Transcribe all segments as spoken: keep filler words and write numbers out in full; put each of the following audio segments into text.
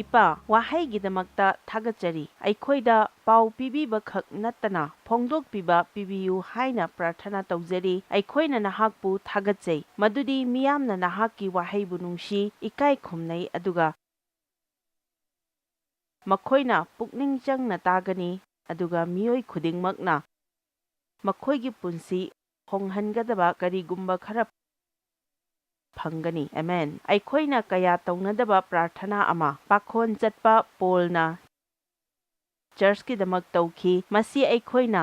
"ꯏꯄꯥ, ꯋꯥꯍꯩꯒꯤꯗꯃꯛꯇ ꯊꯥꯒꯠꯆꯔꯤ꯫ ꯑꯩꯈꯣꯏꯗ ꯄꯥꯎ ꯄꯤꯕꯤꯕꯈꯛ ꯅꯠꯇꯅ ꯐꯣꯡꯗꯣꯛꯄꯤꯕ ꯄꯤꯕꯤꯌꯨ ꯍꯥꯏꯅ ꯄ꯭ꯔꯥꯔꯊꯅꯥ ꯇꯧꯖꯔꯤ꯫ ꯑꯩꯈꯣꯏꯅ ꯅꯍꯥꯛꯄꯨ ꯊꯥꯒꯠꯆꯩ ꯃꯗꯨꯗꯤ ꯃꯤꯌꯥꯝꯅ ꯅꯍꯥꯛꯀꯤ ꯋꯥꯍꯩꯕꯨ ꯅꯨꯡꯁꯤ, ꯏꯀꯥꯏ ꯈꯨꯝꯅꯩ, ꯑꯗꯨꯒ ꯃꯈꯣꯏꯅ ꯄꯨꯛꯅꯤꯡ ꯆꯪꯅ ꯇꯥꯒꯅꯤ, ꯑꯗꯨꯒ ꯃꯤꯑꯣꯏ ꯈꯨꯗꯤꯡꯃꯛꯅ ꯃꯈꯣꯏꯒꯤ ꯄꯨꯟꯁꯤ ꯍꯣꯡꯍꯟꯒꯗꯕ ꯀꯔꯤꯒꯨꯝꯕ ꯈꯔ ꯐꯪꯒꯅꯤ꯫" ꯑꯃꯦꯟ꯫ ꯑꯩꯈꯣꯏꯅ ꯀꯌꯥ ꯇꯧꯅꯗꯕ ꯄ꯭ꯔꯥꯔꯊꯅꯥ ꯑꯃ ꯄꯥꯈꯣꯟ ꯆꯠꯄ ꯄꯣꯜꯅ ꯆꯔꯆꯀꯤꯗꯃꯛ ꯇꯧꯈꯤ꯫ ꯃꯁꯤ ꯑꯩꯈꯣꯏꯅ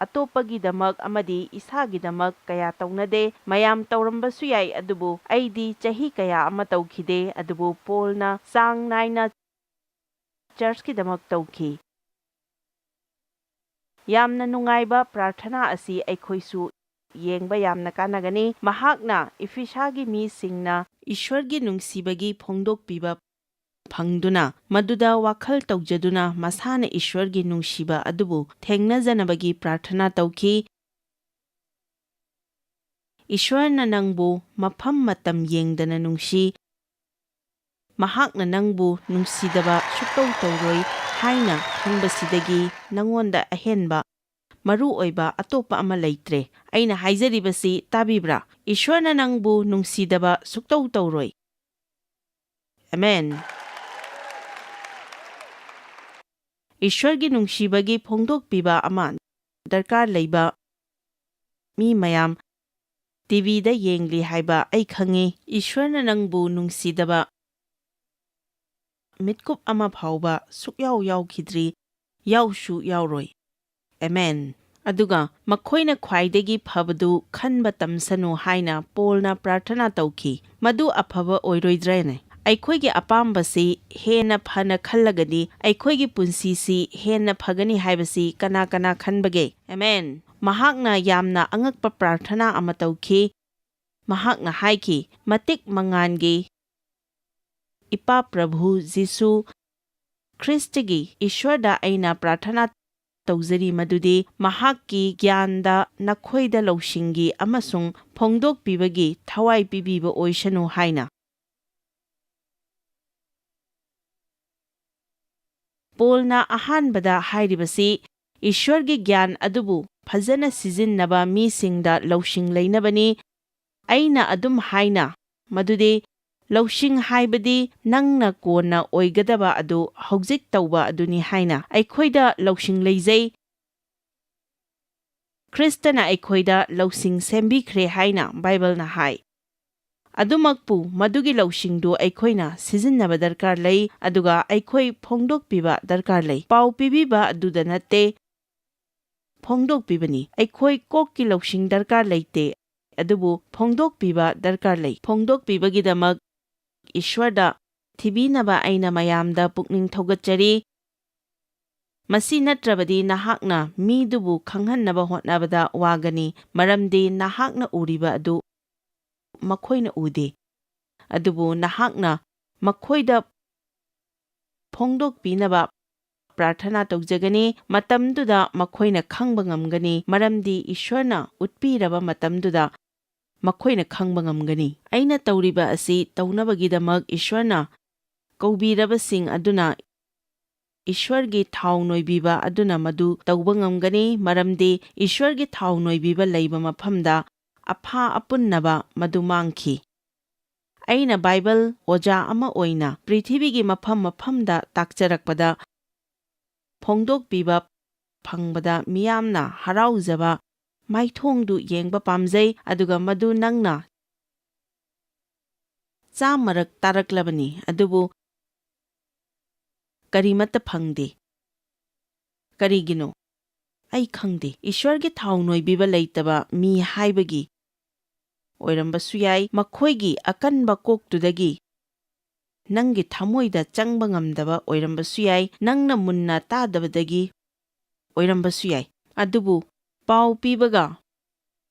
ꯑꯇꯣꯞꯄꯒꯤꯗꯃꯛ ꯑꯃꯗꯤ ꯏꯁꯥꯒꯤꯗꯃꯛ ꯀꯌꯥ ꯇꯧꯅꯗꯦ꯫ ꯃꯌꯥꯝ ꯇꯧꯔꯝꯕꯁꯨ ꯌꯥꯏ, ꯑꯗꯨꯕꯨ ꯑꯩꯗꯤ ꯆꯍꯤ ꯀꯌꯥ ꯑꯃ ꯇꯧꯈꯤꯗꯦ, ꯑꯗꯨꯕꯨ ꯄꯣꯜꯅ ꯆꯥꯡ ꯅꯥꯏꯅ ꯆꯔꯆꯀꯤꯗꯃꯛ ꯇꯧꯈꯤ꯫ ꯌꯥꯝꯅ ꯅꯨꯡꯉꯥꯏꯕ ꯄ꯭ꯔꯥꯔꯊꯅꯥ ꯑꯁꯤ ꯑꯩꯈꯣꯏꯁꯨ ꯌꯦꯡꯕ ꯌꯥꯝꯅ ꯀꯥꯟꯅꯒꯅꯤ꯫ ꯃꯍꯥꯛꯅ ꯏꯐꯤꯁꯥꯒꯤ ꯃꯤꯁꯤꯡꯅ ꯏꯁ꯭ꯋꯔꯒꯤ ꯅꯨꯡꯁꯤꯕꯒꯤ ꯐꯣꯡꯗꯣꯛꯄꯤꯕ ꯐꯪꯗꯨꯅ, ꯃꯗꯨꯗ ꯋꯥꯈꯜ ꯇꯧꯖꯗꯨꯅ ꯃꯁꯥꯅ ꯏꯁ꯭ꯋꯔꯒꯤ ꯅꯨꯡꯁꯤꯕ ꯑꯗꯨꯕꯨ ꯊꯦꯡꯅꯖꯅꯕꯒꯤ ꯄ꯭ꯔꯥꯔꯊꯅꯥ ꯇꯧꯈꯤ꯫ "ꯏꯁ꯭ꯋꯔꯅ ꯅꯪꯕꯨ ꯃꯐꯝ ꯃꯇꯝ ꯌꯦꯡꯗꯅ ꯅꯨꯡꯁꯤ, ꯃꯍꯥꯛꯅ ꯅꯪꯕꯨ ꯅꯨꯡꯁꯤꯗꯕ ꯁꯨꯛꯇꯧ ꯇꯧꯔꯣꯏ ꯍꯥꯏꯅ ꯈꯪꯕꯁꯤꯗꯒꯤ ꯅꯉꯣꯟꯗ ꯑꯍꯦꯟꯕ ꯃꯔꯨ ꯑꯣꯏꯕ ꯑꯇꯣꯞꯄ ꯑꯃ ꯂꯩꯇ꯭ꯔꯦ꯫ ꯑꯩꯅ ꯍꯥꯏꯖꯔꯤꯕꯁꯤ ꯇꯥꯕꯤꯕ꯭ꯔꯥ? ꯏꯁ꯭ꯋꯔꯅ ꯅꯪꯕꯨ ꯅꯨꯡꯁꯤꯗꯕ ꯁꯨꯛꯇꯧ ꯇꯧꯔꯣꯏ꯫" ꯑꯃꯦꯟ꯫ ꯏꯁ꯭ꯋꯔꯒꯤ ꯅꯨꯡꯁꯤꯕꯒꯤ ꯐꯣꯡꯗꯣꯛꯄꯤꯕ ꯑꯃ ꯗꯔꯀꯥꯔ ꯂꯩꯕ ꯃꯤ ꯃꯌꯥꯝ ꯇꯤꯚꯤꯗ ꯌꯦꯡꯂꯤ ꯍꯥꯏꯕ ꯑꯩ ꯈꯪꯉꯤ꯫ ꯏꯁ꯭ꯋꯔꯅ ꯅꯪꯕꯨ ꯅꯨꯡꯁꯤꯗꯕ ꯃꯤꯠꯀꯨꯞ ꯑꯃ ꯐꯥꯎꯕ ꯁꯨꯛꯌꯥꯎ ꯌꯥꯎꯈꯤꯗ꯭ꯔꯤ, ꯌꯥꯎꯁꯨ ꯌꯥꯎꯔꯣꯏ꯫ ꯑꯦꯃꯦꯟ꯫ ꯑꯗꯨꯒ ꯃꯈꯣꯏꯅ ꯈ꯭ꯋꯥꯏꯗꯒꯤ ꯐꯕꯗꯨ ꯈꯟꯕ ꯇꯝꯁꯅꯨ ꯍꯥꯏꯅ ꯄꯣꯜꯅ ꯄ꯭ꯔꯥꯔꯊꯅꯥ ꯇꯧꯈꯤ꯫ ꯃꯗꯨ ꯑꯐꯕ ꯑꯣꯏꯔꯣꯏꯗ꯭ꯔꯦꯅꯦ? ꯑꯩꯈꯣꯏꯒꯤ ꯑꯄꯥꯝꯕꯁꯤ ꯍꯦꯟꯅ ꯐꯅ ꯈꯜꯂꯒꯗꯤ ꯑꯩꯈꯣꯏꯒꯤ ꯄꯨꯟꯁꯤꯁꯤ ꯍꯦꯟꯅ ꯐꯒꯅꯤ ꯍꯥꯏꯕꯁꯤ ꯀꯅꯥ ꯀꯅꯥ ꯈꯟꯕꯒꯦ? ꯑꯦꯃꯦꯟ꯫ ꯃꯍꯥꯛꯅ ꯌꯥꯝꯅ ꯑꯉꯛꯄ ꯄ꯭ꯔꯥꯔꯊꯅꯥ ꯑꯃ ꯇꯧꯈꯤ꯫ ꯃꯍꯥꯛꯅ ꯍꯥꯏꯈꯤ, "ꯃꯇꯤꯛ ꯃꯉꯥꯟꯒꯤ ꯏꯄꯥ ꯄ꯭ꯔꯚꯨ ꯖꯤꯁꯨ ꯈ꯭ꯔꯤꯁꯇꯒꯤ ꯏꯁ꯭ꯋꯔꯗ ꯑꯩꯅ ꯄ꯭ꯔꯥꯔꯊꯅꯥ ꯇꯧꯖꯔꯤ ꯃꯗꯨꯗꯤ ꯃꯍꯥꯛꯀꯤ ꯒ꯭ꯌꯥꯟꯗ ꯅꯈꯣꯏꯗ ꯂꯧꯁꯤꯡꯒꯤ ꯑꯃꯁꯨꯡ ꯐꯣꯡꯗꯣꯛꯄꯤꯕꯒꯤ ꯊꯋꯥꯏ ꯄꯤꯕꯤꯕ ꯑꯣꯏꯁꯅꯨ ꯍꯥꯏꯅ꯫ ꯄꯣꯜꯅ ꯑꯍꯥꯟꯕꯗ ꯍꯥꯏꯔꯤꯕꯁꯤ ꯏꯁ꯭ꯋꯔꯒꯤ ꯒ꯭ꯌꯥꯟ ꯑꯗꯨꯕꯨ ꯐꯖꯅ ꯁꯤꯖꯤꯟꯅꯕ ꯃꯤꯁꯤꯡꯗ ꯂꯧꯁꯤꯡ ꯂꯩꯅꯕꯅꯤ꯫ ꯑꯩꯅ ꯑꯗꯨꯝ ꯍꯥꯏꯅ ꯃꯗꯨꯗꯤ ꯂꯧꯁꯤꯡ ꯍꯥꯏꯕꯗꯤ ꯅꯪꯅ ꯀꯣꯟꯅ ꯑꯣꯏꯒꯗꯕ ꯑꯗꯨ ꯍꯧꯖꯤꯛ ꯇꯧꯕ ꯑꯗꯨꯅꯤ ꯍꯥꯏꯅ ꯑꯩꯈꯣꯏꯗ ꯂꯧꯁꯤꯡ ꯂꯩꯖꯩ꯫ ꯈ꯭ꯔꯤꯁꯇꯅ ꯑꯩꯈꯣꯏꯗ ꯂꯧꯁꯤꯡ ꯁꯦꯝꯕꯤꯈ꯭ꯔꯦ ꯍꯥꯏꯅ ꯕꯥꯏꯕꯜꯅ ꯍꯥꯏ꯫ ꯑꯗꯨꯃꯛꯄꯨ ꯃꯗꯨꯒꯤ ꯂꯧꯁꯤꯡꯗꯨ ꯑꯩꯈꯣꯏꯅ ꯁꯤꯖꯤꯟꯅꯕ ꯗꯔꯀꯥꯔ ꯂꯩ, ꯑꯗꯨꯒ ꯑꯩꯈꯣꯏ ꯐꯣꯡꯗꯣꯛꯄꯤꯕ ꯗꯔꯀꯥꯔ ꯂꯩ꯫ ꯄꯥꯎ ꯄꯤꯕꯤꯕ ꯑꯗꯨꯗ ꯅꯠꯇꯦ, ꯐꯣꯡꯗꯣꯛꯄꯤꯕꯅꯤ꯫ ꯑꯩꯈꯣꯏ ꯀꯣꯛꯀꯤ ꯂꯧꯁꯤꯡ ꯗꯔꯀꯥꯔ ꯂꯩꯇꯦ, ꯑꯗꯨꯕꯨ ꯐꯣꯡꯗꯣꯛꯄꯤꯕ ꯗꯔꯀꯥꯔ ꯂꯩ꯫ ꯐꯣꯡꯗꯣꯛꯄꯤꯕꯒꯤꯗꯃꯛ ꯏꯁ꯭ꯋꯔꯗ ꯊꯤꯕꯤꯅꯕ ꯑꯩꯅ ꯃꯌꯥꯝꯗ ꯄꯨꯛꯅꯤꯡ ꯊꯧꯒꯠꯆꯔꯤ꯫ ꯃꯁꯤ ꯅꯠꯇ꯭ꯔꯕꯗꯤ ꯅꯍꯥꯛꯅ ꯃꯤꯗꯨꯕꯨ ꯈꯪꯍꯟꯅꯕ ꯍꯣꯠꯅꯕꯗ ꯋꯥꯒꯅꯤ, ꯃꯔꯝꯗꯤ ꯅꯍꯥꯛꯅ ꯎꯔꯤꯕ ꯑꯗꯨ ꯃꯈꯣꯏꯅ ꯎꯗꯦ꯫ ꯑꯗꯨꯕꯨ ꯅꯍꯥꯛꯅ ꯃꯈꯣꯏꯗ ꯐꯣꯡꯗꯣꯛꯄꯤꯅꯕ ꯄ꯭ꯔꯥꯔꯊꯅꯥ ꯇꯧꯖꯒꯅꯤ꯫ ꯃꯇꯝꯗꯨꯗ ꯃꯈꯣꯏꯅ ꯈꯪꯕ ꯉꯝꯒꯅꯤ, ꯃꯔꯝꯗꯤ ꯏꯁ꯭ꯋꯔꯅ ꯎꯠꯄꯤꯔꯕ ꯃꯇꯝꯗꯨꯗ ꯃꯈꯣꯏꯅ ꯈꯪꯕ ꯉꯝꯒꯅꯤ꯫ ꯑꯩꯅ ꯇꯧꯔꯤꯕ ꯑꯁꯤ ꯇꯧꯅꯕꯒꯤꯗꯃꯛ ꯏꯁ꯭ꯋꯔꯅ ꯀꯧꯕꯤꯔꯕꯁꯤꯡ ꯑꯗꯨꯅ ꯏꯁ꯭ꯋꯔꯒꯤ ꯊꯥꯎ ꯅꯣꯏꯕꯤꯕ ꯑꯗꯨꯅ ꯃꯗꯨ ꯇꯧꯕ ꯉꯝꯒꯅꯤ, ꯃꯔꯝꯗꯤ ꯏꯁ꯭ꯋꯔꯒꯤ ꯊꯥꯎ ꯅꯣꯏꯕꯤꯕ ꯂꯩꯕ ꯃꯐꯝꯗ ꯑꯐꯥ ꯑꯄꯨꯟꯅꯕ ꯃꯗꯨ ꯃꯥꯡꯈꯤ꯫ ꯑꯩꯅ ꯕꯥꯏꯕꯜ ꯑꯣꯖꯥ ꯑꯃ ꯑꯣꯏꯅ ꯄ꯭ꯔꯤꯊꯤꯕꯤꯒꯤ ꯃꯐꯝ ꯃꯐꯝꯗ ꯇꯥꯛꯆꯔꯛꯄꯗ ꯐꯣꯡꯗꯣꯛꯄꯤꯕ ꯐꯪꯕꯗ ꯃꯤꯌꯥꯝꯅ ꯍꯔꯥꯎꯖꯕ ꯃꯥꯏꯊꯣꯡꯗꯨ ꯌꯦꯡꯕ ꯄꯥꯝꯖꯩ, ꯑꯗꯨꯒ ꯃꯗꯨ ꯅꯪꯅ ꯆꯥꯝꯃꯔꯛ ꯇꯥꯔꯛꯂꯕꯅꯤ, ꯑꯗꯨꯕꯨ ꯀꯔꯤꯃꯠꯇ ꯐꯪꯗꯦ꯫ ꯀꯔꯤꯒꯤꯅꯣ? ꯑꯩ ꯈꯪꯗꯦ꯫ ꯏꯁ꯭ꯋꯔꯒꯤ ꯊꯥꯎ ꯅꯣꯏꯕꯤꯕ ꯂꯩꯇꯕ ꯃꯤ ꯍꯥꯏꯕꯒꯤ ꯑꯣꯏꯔꯝꯕꯁꯨ ꯌꯥꯏ, ꯃꯈꯣꯏꯒꯤ ꯑꯀꯟꯕ ꯀꯣꯛꯇꯨꯗꯒꯤ ꯅꯪꯒꯤ ꯊꯃꯣꯏꯗ ꯆꯪꯕ ꯉꯝꯗꯕ ꯑꯣꯏꯔꯝꯕꯁꯨ ꯌꯥꯏ, ꯅꯪꯅ ꯃꯨꯟꯅ ꯇꯥꯗꯕꯗꯒꯤ ꯑꯣꯏꯔꯝꯕꯁꯨ ꯌꯥꯏ꯫ ꯑꯗꯨꯕꯨ ꯄꯥꯎ ꯄꯤꯕꯒ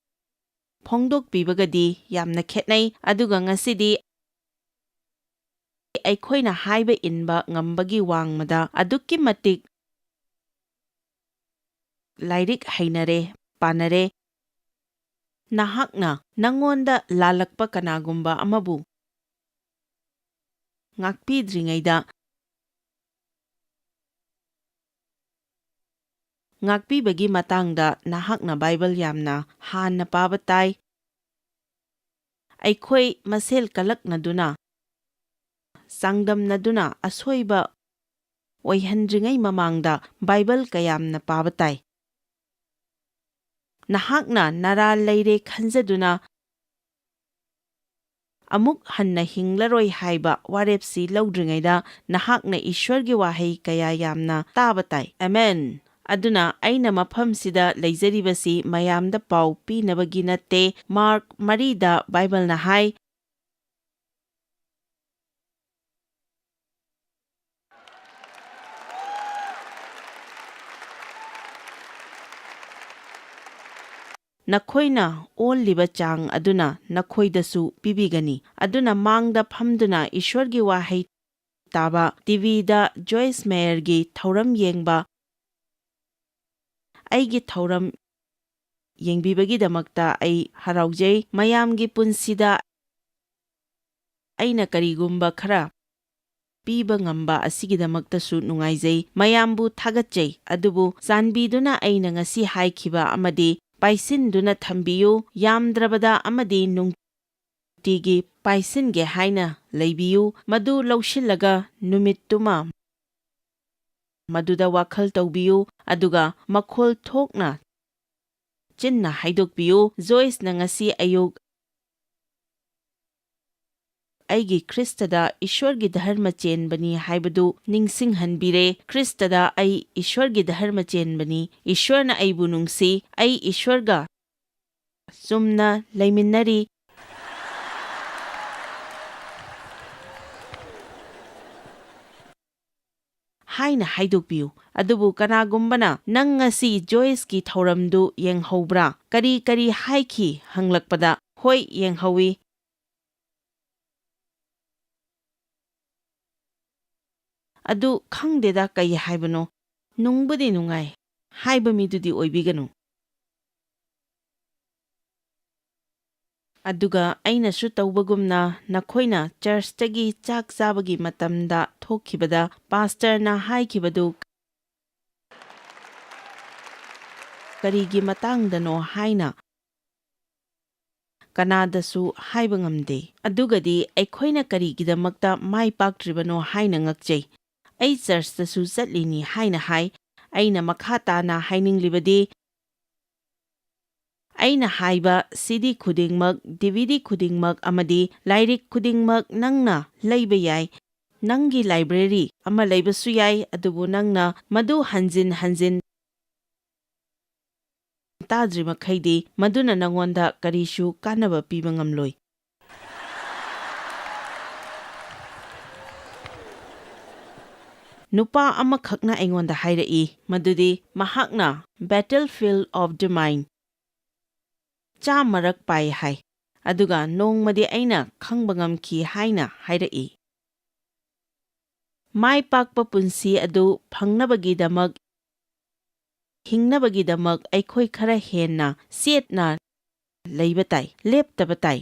ꯐꯣꯡꯗꯣꯛꯄꯤꯕꯒꯗꯤ ꯌꯥꯝꯅ ꯈꯦꯠꯅꯩ, ꯑꯗꯨꯒ ꯉꯁꯤꯗꯤ ꯑꯩꯈꯣꯏꯅ ꯍꯥꯏꯕ ꯏꯟꯕ ꯉꯝꯕꯒꯤ ꯋꯥꯡꯃꯗ ꯑꯗꯨꯛꯀꯤ ꯃꯇꯤꯛ ꯂꯥꯏꯔꯤꯛ ꯍꯩꯅꯔꯦ, ꯄꯥꯅꯔꯦ꯫ ꯅꯍꯥꯛꯅ ꯅꯉꯣꯟꯗ ꯂꯥꯜꯂꯛꯄ ꯀꯅꯥꯒꯨꯝꯕ ꯑꯃꯕꯨ ꯉꯥꯛꯄꯤꯗ꯭ꯔꯤꯉꯩꯗ ꯉꯥꯛꯄꯤꯕꯒꯤ ꯃꯇꯥꯡꯗ ꯅꯍꯥꯛꯅ ꯕꯥꯏꯕꯜ ꯌꯥꯝꯅ ꯍꯥꯟꯅ ꯄꯥꯕ ꯇꯥꯏ꯫ ꯑꯩꯈꯣꯏ ꯃꯁꯦꯜ ꯀꯂꯛꯅꯗꯨꯅ, ꯆꯥꯡꯗꯝꯅꯗꯨꯅ ꯑꯁꯣꯏꯕ ꯑꯣꯏꯍꯟꯗ꯭ꯔꯤꯉꯩ ꯃꯃꯥꯡꯗ ꯕꯥꯏꯕꯜ ꯀꯌꯥꯝꯅ ꯄꯥꯕ ꯇꯥꯏ꯫ ꯅꯍꯥꯛꯅ ꯅꯔꯥꯜ ꯂꯩꯔꯦ ꯈꯟꯖꯗꯨꯅ ꯑꯃꯨꯛ ꯍꯟꯅ ꯍꯤꯡꯂꯔꯣꯏ ꯍꯥꯏꯕ ꯋꯥꯔꯦꯞꯁꯤ ꯂꯧꯗ꯭ꯔꯤꯉꯩꯗ ꯅꯍꯥꯛꯅ ꯏꯁ꯭ꯋꯔꯒꯤ ꯋꯥꯍꯩ ꯀꯌꯥ ꯌꯥꯝꯅ ꯇꯥꯕ ꯇꯥꯏ꯫ ꯑꯃꯦꯟ꯫ ꯑꯗꯨꯅ ꯑꯩꯅ ꯃꯐꯝꯁꯤꯗ ꯂꯩꯖꯔꯤꯕꯁꯤ ꯃꯌꯥꯝꯗ ꯄꯥꯎ ꯄꯤꯅꯕꯒꯤ ꯅꯠꯇꯦ꯫ ꯃꯥꯔꯛ ꯃꯔꯤꯗ ꯕꯥꯏꯕꯜꯅ ꯍꯥꯏ, "ꯅꯈꯣꯏꯅ ꯑꯣꯜꯂꯤꯕ ꯆꯥꯡ ꯑꯗꯨꯅ ꯅꯈꯣꯏꯗꯁꯨ ꯄꯤꯕꯤꯒꯅꯤ"꯫ ꯑꯗꯨꯅ ꯃꯥꯡꯗ ꯐꯝꯗꯨꯅ ꯏꯁ꯭ꯋꯔꯒꯤ ꯋꯥꯍꯩ ꯇꯥꯕ, ꯇꯤꯚꯤꯗ ꯖꯣꯏꯁ ꯃꯦꯌꯔꯒꯤ ꯊꯧꯔꯝ ꯌꯦꯡꯕ, ꯑꯩꯒꯤ ꯊꯧꯔꯝ ꯌꯦꯡꯕꯤꯕꯒꯤꯗꯃꯛꯇ ꯑꯩ ꯍꯔꯥꯎꯖꯩ꯫ ꯃꯌꯥꯝꯒꯤ ꯄꯨꯟꯁꯤꯗ ꯑꯩꯅ ꯀꯔꯤꯒꯨꯝꯕ ꯈꯔ ꯄꯤꯕ ꯉꯝꯕ ꯑꯁꯤꯒꯤꯗꯃꯛꯇꯁꯨ ꯅꯨꯡꯉꯥꯏꯖꯩ꯫ ꯃꯌꯥꯝꯕꯨ ꯊꯥꯒꯠꯆꯩ꯫ ꯑꯗꯨꯕꯨ ꯆꯥꯟꯕꯤꯗꯨꯅ ꯑꯩꯅ ꯉꯁꯤ ꯍꯥꯏꯈꯤꯕ ꯑꯃꯗꯤ ꯄꯥꯏꯁꯤꯟꯗꯨꯅ ꯊꯝꯕꯤꯌꯨ, ꯌꯥꯝꯗ꯭ꯔꯕꯗ ꯑꯃꯗꯤ ꯅꯨꯡꯇꯤꯒꯤ ꯄꯥꯏꯁꯤꯟꯒꯦ ꯍꯥꯏꯅ ꯂꯩꯕꯤꯌꯨ꯫ ꯃꯗꯨ ꯂꯧꯁꯤꯜꯂꯒ ꯅꯨꯃꯤꯠꯇꯨꯃ ꯃꯗꯨꯗ ꯋꯥꯈꯜ ꯇꯧꯕꯤꯌꯨ, ꯑꯗꯨꯒ ꯃꯈꯣꯜ ꯊꯣꯛꯅ ꯆꯤꯟꯅ ꯍꯥꯏꯗꯣꯛꯄꯤꯌꯨ꯫ ꯖꯣꯏꯁꯅ ꯉꯁꯤ ꯑꯌꯨꯛ ꯑꯩꯒꯤ ꯈ꯭ꯔꯤꯁꯇꯗ ꯏꯁ꯭ꯋꯔꯒꯤ ꯙꯔꯃ ꯆꯦꯟꯕꯅꯤ ꯍꯥꯏꯕꯗꯨ ꯅꯤꯡꯁꯤꯡꯍꯟꯕꯤꯔꯦ꯫ ꯈ꯭ꯔꯤꯁꯇꯗ ꯑꯩ ꯏꯁ꯭ꯋꯔꯒꯤ ꯙꯔꯃ ꯆꯦꯟꯕꯅꯤ꯫ ꯏꯁ꯭ꯋꯔꯅ ꯑꯩꯕꯨ ꯅꯨꯡꯁꯤ꯫ ꯑꯩ ꯏꯁ꯭ꯋꯔꯒ ꯆꯨꯝꯅ ꯂꯩꯃꯤꯟꯅꯔꯤ ꯍꯥꯏꯅ ꯍꯥꯏꯗꯣꯛꯄꯤꯌꯨ꯫ ꯑꯗꯨꯕꯨ ꯀꯅꯥꯒꯨꯝꯕꯅ "ꯅꯪ ꯉꯁꯤ ꯖꯣꯏꯁꯀꯤ ꯊꯧꯔꯝꯗꯨ ꯌꯦꯡꯍꯧꯕ꯭ꯔꯥ? ꯀꯔꯤ ꯀꯔꯤ ꯍꯥꯏꯈꯤ?" ꯍꯪꯂꯛꯄꯗ, "ꯍꯣꯏ, ꯌꯦꯡꯍꯧꯏ꯫ ꯑꯗꯨ ꯈꯪꯗꯦꯗ ꯀꯩ ꯍꯥꯏꯕꯅꯣ, ꯅꯨꯡꯕꯨꯗꯤ ꯅꯨꯡꯉꯥꯏ" ꯍꯥꯏꯕ ꯃꯤꯗꯨꯗꯤ ꯑꯣꯏꯕꯤꯒꯅꯨ꯫ ꯑꯗꯨꯒ ꯑꯩꯅꯁꯨ ꯇꯧꯕꯒꯨꯝꯅ, ꯅꯈꯣꯏꯅ ꯆꯔꯆꯇꯒꯤ ꯆꯥꯛ ꯆꯥꯕꯒꯤ ꯃꯇꯝꯗ ꯊꯣꯛꯈꯤꯕꯗ ꯄꯥꯁꯇꯔꯅ ꯍꯥꯏꯈꯤꯕꯗꯨ ꯀꯔꯤꯒꯤ ꯃꯇꯥꯡꯗꯅꯣ ꯍꯥꯏꯅ ꯀꯅꯥꯗꯁꯨ ꯍꯥꯏꯕ ꯉꯝꯗꯦ꯫ ꯑꯗꯨꯒꯗꯤ ꯑꯩꯈꯣꯏꯅ ꯀꯔꯤꯒꯤꯗꯃꯛꯇ ꯃꯥꯏ ꯄꯥꯛꯇ꯭ꯔꯤꯕꯅꯣ ꯍꯥꯏꯅ ꯉꯛꯆꯩ꯫ "ꯑꯩ ꯆꯔꯆꯇꯁꯨ ꯆꯠꯂꯤꯅꯤ" ꯍꯥꯏꯅ ꯍꯥꯏ꯫ ꯑꯩꯅ ꯃꯈꯥ ꯇꯥꯅ ꯍꯥꯏꯅꯤꯡꯂꯤꯕꯗꯤ, ꯑꯩꯅ ꯍꯥꯏꯕ ꯁꯤ ꯗꯤ ꯈꯨꯗꯤꯡꯃꯛ, ꯗꯤ ꯚꯤ ꯗꯤ ꯈꯨꯗꯤꯡꯃꯛ ꯑꯃꯗꯤ ꯂꯥꯏꯔꯤꯛ ꯈꯨꯗꯤꯡꯃꯛ ꯅꯪꯅ ꯂꯩꯕ ꯌꯥꯏ꯫ ꯅꯪꯒꯤ ꯂꯥꯏꯕ꯭ꯔꯦꯔꯤ ꯑꯃ ꯂꯩꯕꯁꯨ ꯌꯥꯏ, ꯑꯗꯨꯕꯨ ꯅꯪꯅ ꯃꯗꯨ ꯍꯟꯖꯤꯟ ꯍꯟꯖꯤꯟ ꯇꯥꯗ꯭ꯔꯤꯃꯈꯩꯗꯤ ꯃꯗꯨꯅ ꯅꯉꯣꯟꯗ ꯀꯔꯤꯁꯨ ꯀꯥꯟꯅꯕ ꯄꯤꯕ ꯉꯝꯂꯣꯏ꯫ ꯅꯨꯄꯥ ꯑꯃꯈꯛꯅ ꯑꯩꯉꯣꯟꯗ ꯍꯥꯏꯔꯛꯏ ꯃꯗꯨꯗꯤ ꯃꯍꯥꯛꯅ Battlefield of the Mind ꯆꯥꯝꯃꯔꯛ ꯄꯥꯏ ꯍꯥꯏ, ꯑꯗꯨꯒ ꯅꯣꯡꯃꯗꯤ ꯑꯩꯅ ꯈꯪꯕ ꯉꯝꯈꯤ ꯍꯥꯏꯅ ꯍꯥꯏꯔꯛꯏ꯫ ꯃꯥꯏ ꯄꯥꯛꯄ ꯄꯨꯟꯁꯤ ꯑꯗꯨ ꯐꯪꯅꯕꯒꯤꯗꯃꯛ, ꯍꯤꯡꯅꯕꯒꯤꯗꯃꯛ ꯑꯩꯈꯣꯏ ꯈꯔ ꯍꯦꯟꯅ ꯆꯦꯠꯅ ꯂꯩꯕ ꯇꯥꯏ, ꯂꯦꯞꯇꯕ ꯇꯥꯏ꯫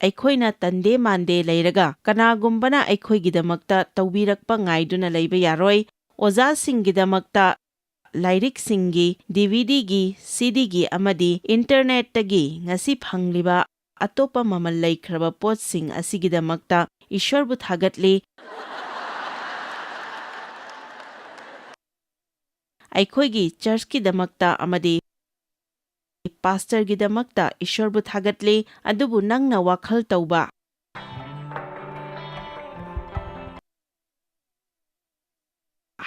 ꯑꯩꯈꯣꯏꯅ ꯇꯟꯗꯦ ꯃꯥꯟꯗꯦ ꯂꯩꯔꯒ ꯀꯅꯥꯒꯨꯝꯕꯅ ꯑꯩꯈꯣꯏꯒꯤꯗꯃꯛꯇ ꯇꯧꯕꯤꯔꯛꯄ ꯉꯥꯏꯗꯨꯅ ꯂꯩꯕ ꯌꯥꯔꯣꯏ꯫ ꯑꯣꯖꯥꯁꯤꯡꯒꯤꯗꯃꯛꯇ ꯂꯥꯏꯔꯤꯛꯁꯤꯡꯒꯤ, ꯗꯤ ꯚꯤ ꯗꯤꯒꯤ, ꯁꯤ ꯗꯤꯒꯤ ꯑꯃꯗꯤ ꯏꯟꯇꯔꯅꯦꯠꯇꯒꯤ ꯉꯁꯤ ꯐꯪꯂꯤꯕ ꯑꯇꯣꯞꯄ ꯃꯃꯜ ꯂꯩꯈ꯭ꯔꯕ ꯄꯣꯠꯁꯤꯡ ꯑꯁꯤꯒꯤꯗꯃꯛꯇ ꯏꯁ꯭ꯋꯔꯕꯨ ꯊꯥꯒꯠꯂꯤ꯫ ꯑꯩꯈꯣꯏꯒꯤ ꯆꯔꯆꯀꯤꯗꯃꯛꯇ ꯑꯃꯗꯤ ꯄꯥꯁꯇꯔꯒꯤꯗꯃꯛꯇ ꯏꯁ꯭ꯋꯔꯕꯨ ꯊꯥꯒꯠꯂꯤ, ꯑꯗꯨꯕꯨ ꯅꯪꯅ ꯋꯥꯈꯜ ꯇꯧꯕ,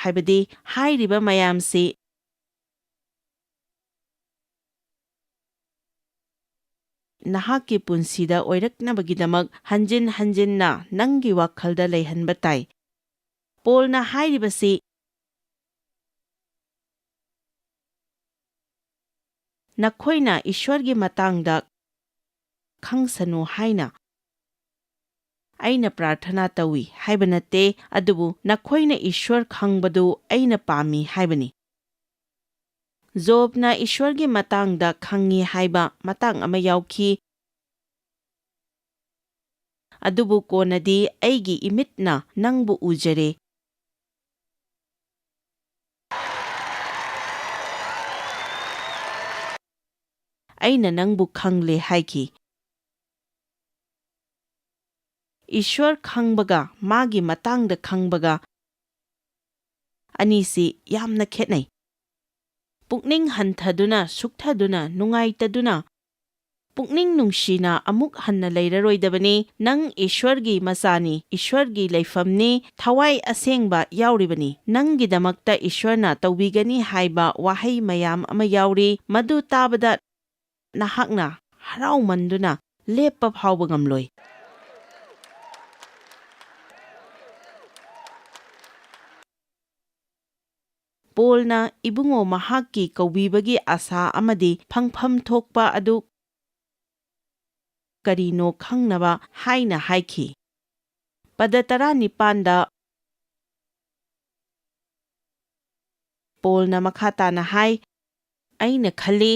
ꯍꯥꯏꯕꯗꯤ ꯍꯥꯏꯔꯤꯕ ꯃꯌꯥꯝꯁꯤ ꯅꯍꯥꯛꯀꯤ ꯄꯨꯟꯁꯤꯗ ꯑꯣꯏꯔꯛꯅꯕꯒꯤꯗꯃꯛ ꯍꯟꯖꯤꯟ ꯍꯟꯖꯤꯟꯅ ꯅꯪꯒꯤ ꯋꯥꯈꯜꯗ ꯂꯩꯍꯟꯕ ꯇꯥꯏ꯫ ꯄꯣꯜꯅ ꯍꯥꯏꯔꯤꯕꯁꯤ, "ꯅꯈꯣꯏꯅ ꯏꯁ꯭ꯋꯔꯒꯤ ꯃꯇꯥꯡꯗ ꯈꯪꯁꯅꯨ ꯍꯥꯏꯅ ꯑꯩꯅ ꯄ꯭ꯔꯥꯔꯊꯅꯥ ꯇꯧꯏ" ꯍꯥꯏꯕ ꯅꯠꯇꯦ, ꯑꯗꯨꯕꯨ "ꯅꯈꯣꯏꯅ ꯏꯁ꯭ꯋꯔ ꯈꯪꯕꯗꯨ ꯑꯩꯅ ꯄꯥꯝꯃꯤ" ꯍꯥꯏꯕꯅꯤ꯫ ꯖꯣꯕꯅ ꯏꯁ꯭ꯋꯔꯒꯤ ꯃꯇꯥꯡꯗ ꯈꯪꯉꯤ ꯍꯥꯏꯕ ꯃꯇꯥꯡ ꯑꯃ ꯌꯥꯎꯈꯤ, ꯑꯗꯨꯕꯨ ꯀꯣꯟꯅꯗꯤ "ꯑꯩꯒꯤ ꯏꯃꯤꯠꯅ ꯅꯪꯕꯨ ꯎꯖꯔꯦ" ꯑꯩꯅ ꯅꯪꯕꯨ ꯈꯪꯂꯦ ꯍꯥꯏꯈꯤ꯫ ꯏꯁ꯭ꯋꯔ ꯈꯪꯕꯒ ꯃꯥꯒꯤ ꯃꯇꯥꯡꯗ ꯈꯪꯕꯒ ꯑꯅꯤꯁꯤ ꯌꯥꯝꯅ ꯈꯦꯠꯅꯩ꯫ ꯄꯨꯛꯅꯤꯡ ꯍꯟꯊꯗꯨꯅ, ꯁꯨꯛꯊꯗꯨꯅ, ꯅꯨꯡꯉꯥꯏꯇꯗꯨꯅ, ꯄꯨꯛꯅꯤꯡ ꯅꯨꯡꯁꯤꯅ ꯑꯃꯨꯛ ꯍꯟꯅ ꯂꯩꯔꯔꯣꯏꯗꯕꯅꯤ꯫ ꯅꯪ ꯏꯁ꯭ꯋꯔꯒꯤ ꯃꯆꯥꯅꯤ, ꯏꯁ꯭ꯋꯔꯒꯤ ꯂꯩꯐꯝꯅꯤ, ꯊꯋꯥꯏ ꯑꯁꯦꯡꯕ ꯌꯥꯎꯔꯤꯕꯅꯤ꯫ ꯅꯪꯒꯤꯗꯃꯛꯇ ꯏꯁ꯭ꯋꯔꯅ ꯇꯧꯕꯤꯒꯅꯤ ꯍꯥꯏꯕ ꯋꯥꯍꯩ ꯃꯌꯥꯝ ꯑꯃ ꯌꯥꯎꯔꯤ꯫ ꯃꯗꯨ ꯇꯥꯕꯗ ꯅꯍꯥꯛꯅ ꯍꯔꯥꯎꯃꯟꯗꯨꯅ ꯂꯦꯞꯄ ꯐꯥꯎꯕ ꯉꯝꯂꯣꯏ꯫ ꯄꯣꯜꯅ ꯏꯕꯨꯡꯉꯣ ꯃꯍꯥꯛꯀꯤ ꯀꯧꯕꯤꯕꯒꯤ ꯑꯥꯁꯥ ꯑꯃꯗꯤ ꯐꯪꯐꯝ ꯊꯣꯛꯄ ꯑꯗꯨ ꯀꯔꯤꯅꯣ ꯈꯪꯅꯕ ꯍꯥꯏꯅ ꯍꯥꯏꯈꯤ꯫ ꯄꯗ ꯇꯔꯥꯅꯤꯄꯥꯟꯗ ꯄꯣꯜꯅ ꯃꯈꯥ ꯇꯥꯅ ꯍꯥꯏ, "ꯑꯩꯅ ꯈꯜꯂꯤ,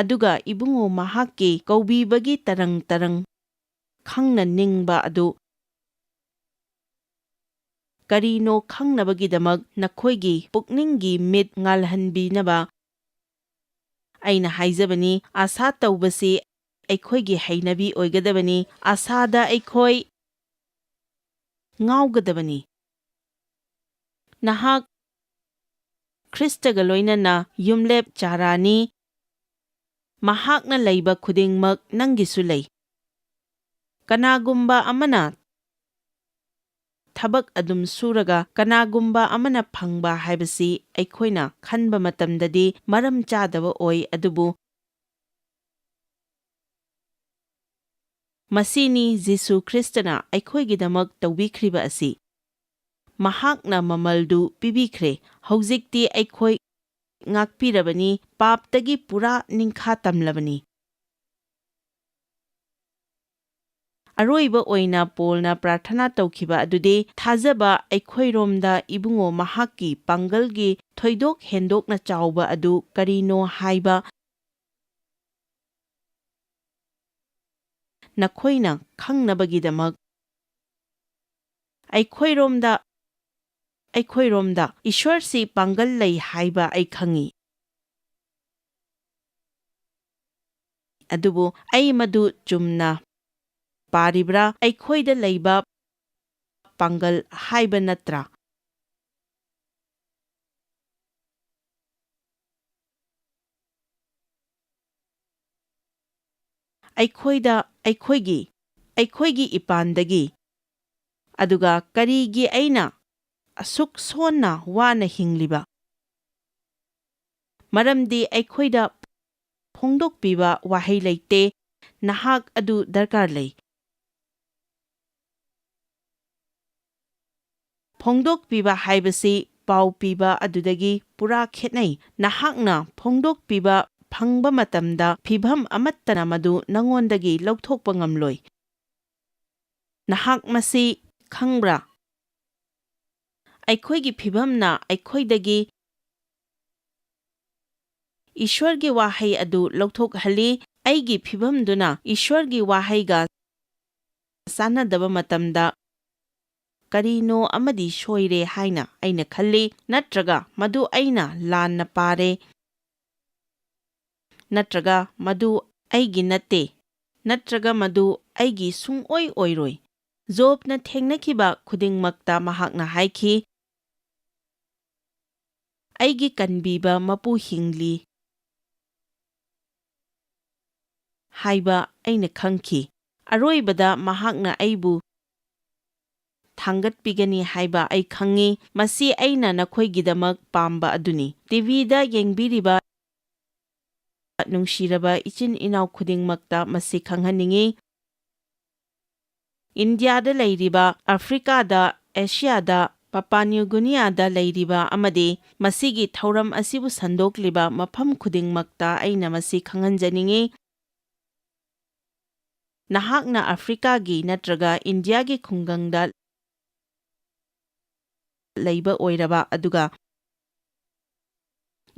ꯑꯗꯨꯒ ꯏꯕꯨꯡꯉꯣ ꯃꯍꯥꯛꯀꯤ ꯀꯧꯕꯤꯕꯒꯤ ꯇꯔꯪ ꯇꯔꯪ ꯈꯪꯅ ꯅꯤꯡꯕ ꯑꯗꯨ ꯀꯔꯤꯅꯣ ꯈꯪꯅꯕꯒꯤꯗꯃꯛ ꯅꯈꯣꯏꯒꯤ ꯄꯨꯛꯅꯤꯡꯒꯤ ꯃꯤꯠ ꯉꯥꯜꯍꯟꯕꯤꯅꯕ ꯑꯩꯅ ꯍꯥꯏꯖꯕꯅꯤ꯫ ꯑꯥꯁꯥ ꯇꯧꯕꯁꯤ ꯑꯩꯈꯣꯏꯒꯤ ꯍꯩꯅꯕꯤ ꯑꯣꯏꯒꯗꯕꯅꯤ꯫ ꯑꯥꯁꯥꯗ ꯑꯩꯈꯣꯏ ꯉꯥꯎꯒꯗꯕꯅꯤ꯫" ꯅꯍꯥꯛ ꯈ꯭ꯔꯤꯁꯇꯒ ꯂꯣꯏꯅꯅ ꯌꯨꯝꯂꯦꯞ ꯆꯥꯔꯥꯅꯤ꯫ ꯃꯍꯥꯛꯅ ꯂꯩꯕ ꯈꯨꯗꯤꯡꯃꯛ ꯅꯪꯒꯤꯁꯨ ꯂꯩ꯫ ꯀꯅꯥꯒꯨꯝꯕ ꯑꯃꯅ ꯊꯕꯛ ꯑꯗꯨꯝ ꯁꯨꯔꯒ ꯀꯅꯥꯒꯨꯝꯕ ꯑꯃꯅ ꯐꯪꯕ ꯍꯥꯏꯕꯁꯤ ꯑꯩꯈꯣꯏꯅ ꯈꯟꯕ ꯃꯇꯝꯗꯗꯤ ꯃꯔꯝ ꯆꯥꯗꯕ ꯑꯣꯏ, ꯑꯗꯨꯕꯨ ꯃꯁꯤꯅꯤ ꯖꯤꯁꯨ ꯈ꯭ꯔꯤꯁꯇꯅ ꯑꯩꯈꯣꯏꯒꯤꯗꯃꯛ ꯇꯧꯕꯤꯈ꯭ꯔꯤꯕ ꯑꯁꯤ꯫ ꯃꯍꯥꯛꯅ ꯃꯃꯜꯗꯨ ꯄꯤꯕꯤꯈ꯭ꯔꯦ꯫ ꯍꯧꯖꯤꯛꯇꯤ ꯑꯩꯈꯣꯏ ꯉꯥꯛꯄꯤꯔꯕꯅꯤ, ꯄꯥꯞꯇꯒꯤ ꯄꯨꯔꯥ ꯅꯤꯡꯈꯥ ꯇꯝꯂꯕꯅꯤ꯫ ꯑꯔꯣꯏꯕ ꯑꯣꯏꯅ ꯄꯣꯜꯅ ꯄ꯭ꯔꯥꯔꯊꯅꯥ ꯇꯧꯈꯤꯕ ꯑꯗꯨꯗꯤ, "ꯊꯥꯖꯕ ꯑꯩꯈꯣꯏꯔꯣꯝꯗ ꯏꯕꯨꯡꯉꯣ ꯃꯍꯥꯛꯀꯤ ꯄꯥꯡꯒꯜꯒꯤ ꯊꯣꯏꯗꯣꯛ ꯍꯦꯟꯗꯣꯛꯅ ꯆꯥꯎꯕ ꯑꯗꯨ ꯀꯔꯤꯅꯣ ꯍꯥꯏꯕ ꯅꯈꯣꯏꯅ ꯈꯪꯅꯕꯒꯤꯗꯃꯛ ꯑꯩꯈꯣꯏꯔꯣꯝꯗ, ꯑꯩꯈꯣꯏꯔꯣꯝꯗ ꯏꯁ꯭ꯋꯔꯁꯤ ꯄꯥꯡꯒꯜ ꯂꯩ ꯍꯥꯏꯕ ꯑꯩ ꯈꯪꯏ꯫" ꯑꯗꯨꯕꯨ ꯑꯩ ꯃꯗꯨ ꯆꯨꯝꯅ ꯄꯥꯔꯤꯕ꯭ꯔꯥ? ꯑꯩꯈꯣꯏꯗ ꯂꯩꯕ ꯄꯥꯡꯒꯜ ꯍꯥꯏꯕ ꯅꯠꯇ꯭ꯔꯥ? ꯑꯩꯈꯣꯏꯗ, ꯑꯩꯈꯣꯏꯒꯤ, ꯑꯩꯈꯣꯏꯒꯤ ꯏꯄꯥꯟꯗꯒꯤ꯫ ꯑꯗꯨꯒ ꯀꯔꯤꯒꯤ ꯑꯩꯅ ꯑꯁꯨꯛ ꯁꯣꯟꯅ ꯋꯥꯅ ꯍꯤꯡꯂꯤꯕ? ꯃꯔꯝꯗꯤ ꯑꯩꯈꯣꯏꯗ ꯐꯣꯡꯗꯣꯛꯄꯤꯕ ꯋꯥꯍꯩ ꯂꯩꯇꯦ꯫ ꯅꯍꯥꯛ ꯑꯗꯨ ꯗꯔꯀꯥꯔ ꯂꯩ꯫ ꯐꯣꯡꯗꯣꯛꯄꯤꯕ ꯍꯥꯏꯕꯁꯤ ꯄꯥꯎ ꯄꯤꯕ ꯑꯗꯨꯗꯒꯤ ꯄꯨꯔꯥ ꯈꯦꯠꯅꯩ꯫ ꯅꯍꯥꯛꯅ ꯐꯣꯡꯗꯣꯛꯄꯤꯕ ꯐꯪꯕ ꯃꯇꯝꯗ ꯐꯤꯚꯝ ꯑꯃꯠꯇꯅ ꯃꯗꯨ ꯅꯉꯣꯟꯗꯒꯤ ꯂꯧꯊꯣꯛꯄ ꯉꯝꯂꯣꯏ꯫ ꯅꯍꯥꯛ ꯃꯁꯤ ꯈꯪꯕ꯭ꯔꯥ? ꯑꯩꯈꯣꯏꯒꯤ ꯐꯤꯚꯝꯅ ꯑꯩꯈꯣꯏꯗꯒꯤ ꯏꯁ꯭ꯋꯔꯒꯤ ꯋꯥꯍꯩ ꯑꯗꯨ ꯂꯧꯊꯣꯛꯍꯜꯂꯤ꯫ ꯑꯩꯒꯤ ꯐꯤꯚꯝꯗꯨꯅ ꯏꯁ꯭ꯋꯔꯒꯤ ꯋꯥꯍꯩꯒ ꯆꯥꯟꯅꯗꯕ ꯃꯇꯝꯗ, "ꯀꯔꯤꯅꯣ ꯑꯃꯗꯤ ꯁꯣꯏꯔꯦ" ꯍꯥꯏꯅ ꯑꯩꯅ ꯈꯜꯂꯤ, ꯅꯠꯇ꯭ꯔꯒ "ꯃꯗꯨ ꯑꯩꯅ ꯂꯥꯟꯅ ꯄꯥꯔꯦ", ꯅꯠꯇ꯭ꯔꯒ "ꯃꯗꯨ ꯑꯩꯒꯤ ꯅꯠꯇꯦ", ꯅꯠꯇ꯭ꯔꯒ "ꯃꯗꯨ ꯑꯩꯒꯤ ꯁꯨꯡꯑꯣꯏ ꯑꯣꯏꯔꯣꯏ"꯫ ꯖꯣꯕꯅ ꯊꯦꯡꯅꯈꯤꯕ ꯈꯨꯗꯤꯡꯃꯛꯇ ꯃꯍꯥꯛꯅ ꯍꯥꯏꯈꯤ, "ꯑꯩꯒꯤ ꯀꯟꯕꯤꯕ ꯃꯄꯨ ꯍꯤꯡꯂꯤ" ꯍꯥꯏꯕ ꯑꯩꯅ ꯈꯪꯈꯤ꯫ ꯑꯔꯣꯏꯕꯗ ꯃꯍꯥꯛꯅ ꯑꯩꯕꯨ ꯊꯥꯡꯒꯠꯄꯤꯒꯅꯤ ꯍꯥꯏꯕ ꯑꯩ ꯈꯪꯏ꯫ ꯃꯁꯤ ꯑꯩꯅ ꯅꯈꯣꯏꯒꯤꯗꯃꯛ ꯄꯥꯝꯕ ꯑꯗꯨꯅꯤ꯫ ꯇꯤꯚꯤꯗ ꯌꯦꯡꯕꯤꯔꯤꯕ ꯅꯨꯡꯁꯤꯔꯕ ꯏꯆꯤꯟ ꯏꯅꯥꯎ ꯈꯨꯗꯤꯡꯃꯛꯇ ꯃꯁꯤ ꯈꯪꯍꯟꯅꯤꯡꯏ꯫ ꯏꯟꯗꯤꯌꯥꯗ ꯂꯩꯔꯤꯕ, ꯑꯐ꯭ꯔꯤꯀꯥꯗ, ꯑꯦꯁꯤꯌꯥꯗ, ꯄꯄꯥ ꯅ꯭ꯌꯨ ꯒꯨꯅꯤꯌꯥꯗ ꯂꯩꯔꯤꯕ ꯑꯃꯗꯤ ꯃꯁꯤꯒꯤ ꯊꯧꯔꯝ ꯑꯁꯤꯕꯨ ꯁꯟꯗꯣꯛꯂꯤꯕ ꯃꯐꯝ ꯈꯨꯗꯤꯡꯃꯛꯇ ꯑꯩꯅ ꯃꯁꯤ ꯈꯪꯍꯟꯖꯅꯤꯡꯏ꯫ ꯅꯍꯥꯛꯅ ꯑꯐ꯭ꯔꯤꯀꯥꯒꯤ ꯅꯠꯇ꯭ꯔꯒ ꯏꯟꯗꯤꯌꯥꯒꯤ ꯈꯨꯡꯒꯪꯗ ꯂꯩꯕ ꯑꯣꯏꯔꯕ ꯑꯗꯨꯒ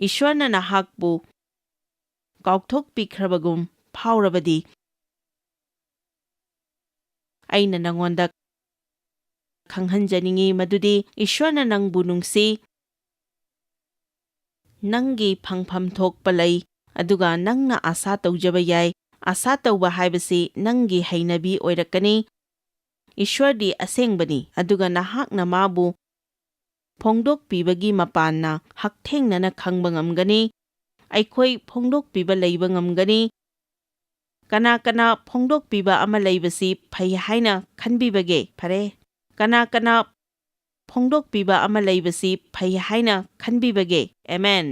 ꯏꯁ꯭ꯋꯔꯅ ꯅꯍꯥꯛꯄꯨ ꯀꯥꯎꯊꯣꯛꯄꯤꯈ꯭ꯔꯕꯒꯨꯝ ꯐꯥꯎꯔꯕꯗꯤ, ꯑꯩꯅ ꯅꯉꯣꯟꯗ ꯈꯪꯍꯟꯖꯅꯤꯡꯏ ꯃꯗꯨꯗꯤ ꯏꯁ꯭ꯋꯔꯅ ꯅꯪꯕꯨ ꯅꯨꯡꯁꯤ, ꯅꯪꯒꯤ ꯐꯪꯐꯝ ꯊꯣꯛꯄ ꯂꯩ, ꯑꯗꯨꯒ ꯅꯪꯅ ꯑꯥꯁꯥ ꯇꯧꯖꯕ ꯌꯥꯏ, ꯑꯥꯁꯥ ꯇꯧꯕ ꯍꯥꯏꯕꯁꯤ ꯅꯪꯒꯤ ꯍꯩꯅꯕꯤ ꯑꯣꯏꯔꯛꯀꯅꯤ꯫ ꯏꯁ꯭ꯋꯔꯗꯤ ꯑꯁꯦꯡꯕꯅꯤ, ꯑꯗꯨꯒ ꯅꯍꯥꯛꯅ ꯃꯥꯕꯨ ꯐꯣꯡꯗꯣꯛꯄꯤꯕꯒꯤ ꯃꯄꯥꯟꯅ ꯍꯛꯊꯦꯡꯅꯅ ꯈꯪꯕ ꯉꯝꯒꯅꯤ꯫ ꯑꯩꯈꯣꯏ ꯐꯣꯡꯗꯣꯛꯄꯤꯕ ꯂꯩꯕ ꯉꯝꯒꯅꯤ꯫ ꯀꯅꯥ ꯀꯅꯥ ꯐꯣꯡꯗꯣꯛꯄꯤꯕ ꯑꯃ ꯂꯩꯕꯁꯤ ꯐꯩ ꯍꯥꯏꯅ ꯈꯟꯕꯤꯕꯒꯦ? ꯐꯔꯦ꯫ ꯀꯅꯥ ꯀꯅꯥ ꯐꯣꯡꯗꯣꯛꯄꯤꯕ ꯑꯃ ꯂꯩꯕꯁꯤ ꯐꯩ ꯍꯥꯏꯅ ꯈꯟꯕꯤꯕꯒꯦ? ꯑꯦꯃꯦꯟ꯫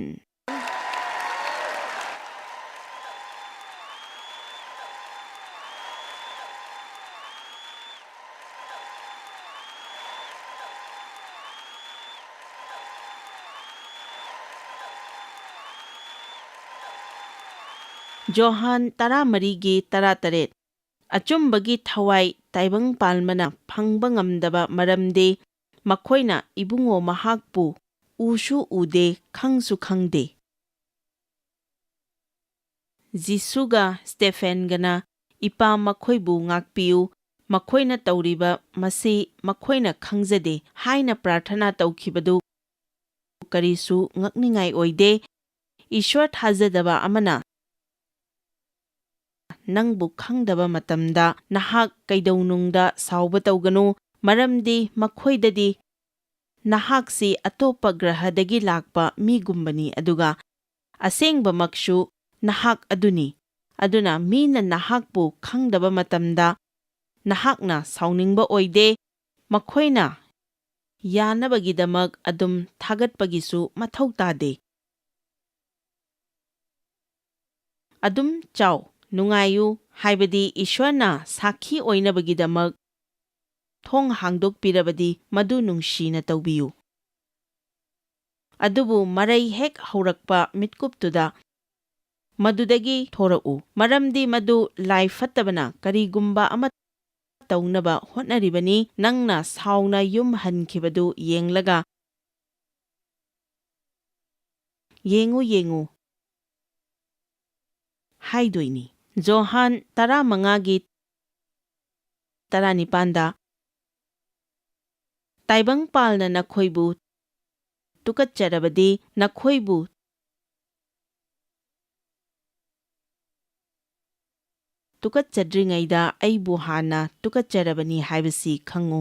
ꯖꯣꯍꯥꯟ ꯇꯔꯥꯃꯔꯤꯒꯤ ꯇꯔꯥꯇꯔꯦꯠ꯫ ꯑꯆꯨꯝꯕꯒꯤ ꯊꯋꯥꯏ ꯇꯥꯏꯕꯪ ꯄꯥꯟꯕꯅ ꯐꯪꯕ ꯉꯝꯗꯕ ꯃꯔꯝꯗꯤ ꯃꯈꯣꯏꯅ ꯏꯕꯨꯡꯉꯣ ꯃꯍꯥꯛꯄꯨ ꯎꯁꯨ ꯎꯗꯦ, ꯈꯪꯁꯨ ꯈꯪꯗꯦ꯫ ꯖꯤꯁꯨꯒ ꯁ꯭ꯇꯦꯐꯦꯟꯒꯅ, "ꯏꯄꯥ, ꯃꯈꯣꯏꯕꯨ ꯉꯥꯛꯄꯤꯌꯨ, ꯃꯈꯣꯏꯅ ꯇꯧꯔꯤꯕ ꯃꯁꯤ ꯃꯈꯣꯏꯅ ꯈꯪꯖꯗꯦ" ꯍꯥꯏꯅ ꯄ꯭ꯔꯥꯔꯊꯅꯥ ꯇꯧꯈꯤꯕꯗꯨ ꯀꯔꯤꯁꯨ ꯉꯛꯅꯤꯡꯉꯥꯏ ꯑꯣꯏꯗꯦ꯫ ꯏꯁ꯭ꯋꯔ ꯊꯥꯖꯗꯕ ꯑꯃꯅ ꯅꯪꯕꯨ ꯈꯪꯗꯕ ꯃꯇꯝꯗ ꯅꯍꯥꯛ ꯀꯩꯗꯧꯅꯨꯡꯗ ꯁꯥꯎꯕ ꯇꯧꯒꯅꯨ, ꯃꯔꯝꯗꯤ ꯃꯈꯣꯏꯗꯗꯤ ꯅꯍꯥꯛꯁꯤ ꯑꯇꯣꯞꯄ ꯒ꯭ꯔꯍꯗꯒꯤ ꯂꯥꯛꯄ ꯃꯤꯒꯨꯝꯕꯅꯤ, ꯑꯗꯨꯒ ꯑꯁꯦꯡꯕꯃꯛꯁꯨ ꯅꯍꯥꯛ ꯑꯗꯨꯅꯤ꯫ ꯑꯗꯨꯅ ꯃꯤꯅ ꯅꯍꯥꯛꯄꯨ ꯈꯪꯗꯕ ꯃꯇꯝꯗ ꯅꯍꯥꯛꯅ ꯁꯥꯎꯅꯤꯡꯕ ꯑꯣꯏꯗꯦ, ꯃꯈꯣꯏꯅ ꯌꯥꯅꯕꯒꯤꯗꯃꯛ ꯑꯗꯨꯝ ꯊꯥꯒꯠꯄꯒꯤꯁꯨ ꯃꯊꯧ ꯇꯥꯗꯦ꯫ ꯑꯗꯨꯝ ꯆꯥꯎ, ꯅꯨꯡꯉꯥꯏꯌꯨ, ꯍꯥꯏꯕꯗꯤ ꯏꯁ꯭ꯋꯔꯅ ꯁꯥꯈꯤ ꯑꯣꯏꯅꯕꯒꯤꯗꯃꯛ ꯊꯣꯡ ꯍꯥꯡꯗꯣꯛꯄꯤꯔꯕꯗꯤ ꯃꯗꯨ ꯅꯨꯡꯁꯤꯅ ꯇꯧꯕꯤꯌꯨ꯫ ꯑꯗꯨꯕꯨ ꯃꯔꯩ ꯍꯦꯛ ꯍꯧꯔꯛꯄ ꯃꯤꯠꯀꯨꯞꯇꯨꯗ ꯃꯗꯨꯗꯒꯤ ꯊꯣꯔꯛꯎ, ꯃꯔꯝꯗꯤ ꯃꯗꯨ ꯂꯥꯏ ꯐꯠꯇꯕꯅ ꯀꯔꯤꯒꯨꯝꯕ ꯑꯃ ꯇꯧꯅꯕ ꯍꯣꯠꯅꯔꯤꯕꯅꯤ꯫ ꯅꯪꯅ ꯁꯥꯎꯅ ꯌꯨꯝ ꯍꯟꯈꯤꯕꯗꯨ ꯌꯦꯡꯂꯒ, "ꯌꯦꯡꯉꯨ, ꯌꯦꯡꯉꯨ" ꯍꯥꯏꯗꯣꯏꯅꯤ꯫ ꯖꯣꯍꯥꯟ ꯇꯔꯥꯃꯉꯥꯒꯤ ꯇꯔꯥꯅꯤꯄꯥꯟꯗ, "ꯇꯥꯏꯕꯪꯄꯥꯜꯅ ꯅꯈꯣꯏꯕꯨ ꯇꯨꯀꯠꯆꯔꯕꯗꯤ, ꯅꯈꯣꯏꯕꯨ ꯇꯨꯀꯠꯆꯗ꯭ꯔꯤꯉꯩꯗ ꯑꯩꯕꯨ ꯍꯥꯟꯅ ꯇꯨꯀꯠꯆꯔꯕꯅꯤ ꯍꯥꯏꯕꯁꯤ ꯈꯪꯉꯨ꯫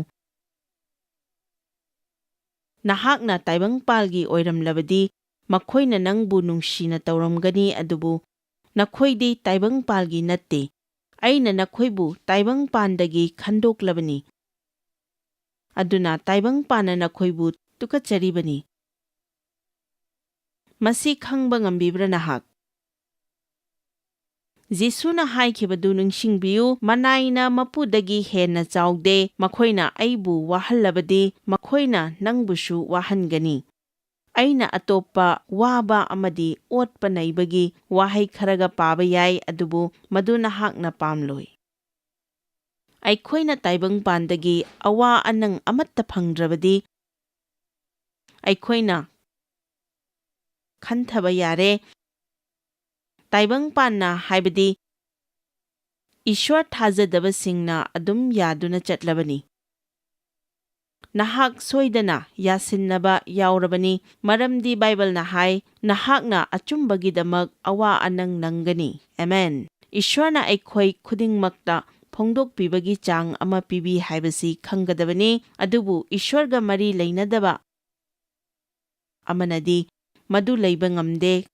ꯅꯍꯥꯛꯅ ꯇꯥꯏꯕꯪꯄꯥꯜꯒꯤ ꯑꯣꯏꯔꯝꯂꯕꯗꯤ, ꯃꯈꯣꯏꯅ ꯅꯪꯕꯨ ꯅꯨꯡꯁꯤꯅ ꯇꯧꯔꯝꯒꯅꯤ, ꯑꯗꯨꯕꯨ ꯅꯈꯣꯏꯗꯤ ꯇꯥꯏꯕꯪꯄꯥꯜꯒꯤ ꯅꯠꯇꯦ꯫ ꯑꯩꯅ ꯅꯈꯣꯏꯕꯨ ꯇꯥꯏꯕꯪꯄꯥꯟꯗꯒꯤ ꯈꯟꯗꯣꯛꯂꯕꯅꯤ, ꯑꯗꯨꯅ ꯇꯥꯏꯕꯪꯄꯥꯟꯅ ꯅꯈꯣꯏꯕꯨ ꯇꯨꯀꯠꯆꯔꯤꯕꯅꯤ꯫ ꯃꯁꯤ ꯈꯪꯕ ꯉꯝꯕꯤꯕ꯭ꯔꯥ ꯅꯍꯥꯛ? ꯖꯤꯁꯨꯅ ꯍꯥꯏꯈꯤꯕꯗꯨ ꯅꯤꯡꯁꯤꯡꯕꯤꯌꯨ, "ꯃꯅꯥꯏꯅ ꯃꯄꯨꯗꯒꯤ ꯍꯦꯟꯅ ꯆꯥꯎꯗꯦ꯫ ꯃꯈꯣꯏꯅ ꯑꯩꯕꯨ ꯋꯥꯍꯜꯂꯕꯗꯤ, ꯃꯈꯣꯏꯅ ꯅꯪꯕꯨꯁꯨ ꯋꯥꯍꯟꯒꯅꯤ꯫" ꯑꯩꯅ ꯑꯇꯣꯞꯄ ꯋꯥꯕ ꯑꯃꯗꯤ ꯑꯣꯠꯄ ꯅꯩꯕꯒꯤ ꯋꯥꯍꯩ ꯈꯔꯒ ꯄꯥꯕ ꯌꯥꯏ, ꯑꯗꯨꯕꯨ ꯃꯗꯨ ꯅꯍꯥꯛꯅ ꯄꯥꯝꯂꯣꯏ꯫ ꯑꯩꯈꯣꯏꯅ ꯇꯥꯏꯕꯪꯄꯥꯟꯗꯒꯤ ꯑꯋꯥ ꯑꯅꯪ ꯑꯃꯠꯇ ꯐꯪꯗ꯭ꯔꯕꯗꯤ, ꯑꯩꯈꯣꯏꯅ ꯈꯟꯊꯕ ꯌꯥꯔꯦ, ꯇꯥꯏꯕꯪꯄꯥꯟꯅ, ꯍꯥꯏꯕꯗꯤ ꯏꯁ꯭ꯋꯔ ꯊꯥꯖꯗꯕꯁꯤꯡꯅ ꯑꯗꯨꯝ ꯌꯥꯗꯨꯅ ꯆꯠꯂꯕꯅꯤ꯫ ꯅꯍꯥꯛ ꯁꯣꯏꯗꯅ ꯌꯥꯁꯤꯟꯅꯕ ꯌꯥꯎꯔꯕꯅꯤ, ꯃꯔꯝꯗꯤ ꯕꯥꯏꯕꯜꯅ ꯍꯥꯏ, "ꯅꯍꯥꯛꯅ ꯑꯆꯨꯝꯕꯒꯤꯗꯃꯛ ꯑꯋꯥ ꯑꯅꯪ ꯅꯪꯒꯅꯤ꯫" ꯑꯃꯦꯟ꯫ ꯏꯁ꯭ꯋꯔꯅ ꯑꯩꯈꯣꯏ ꯈꯨꯗꯤꯡꯃꯛꯇ ꯐꯣꯡꯗꯣꯛꯄꯤꯕꯒꯤ ꯆꯥꯡ ꯑꯃ ꯄꯤꯕꯤ ꯍꯥꯏꯕꯁꯤ ꯈꯪꯒꯗꯕꯅꯤ, ꯑꯗꯨꯕꯨ ꯏꯁ꯭ꯋꯔꯒ ꯃꯔꯤ ꯂꯩꯅꯗꯕ ꯑꯃꯅꯗꯤ ꯃꯗꯨ ꯂꯩꯕ ꯉꯝꯗꯦ,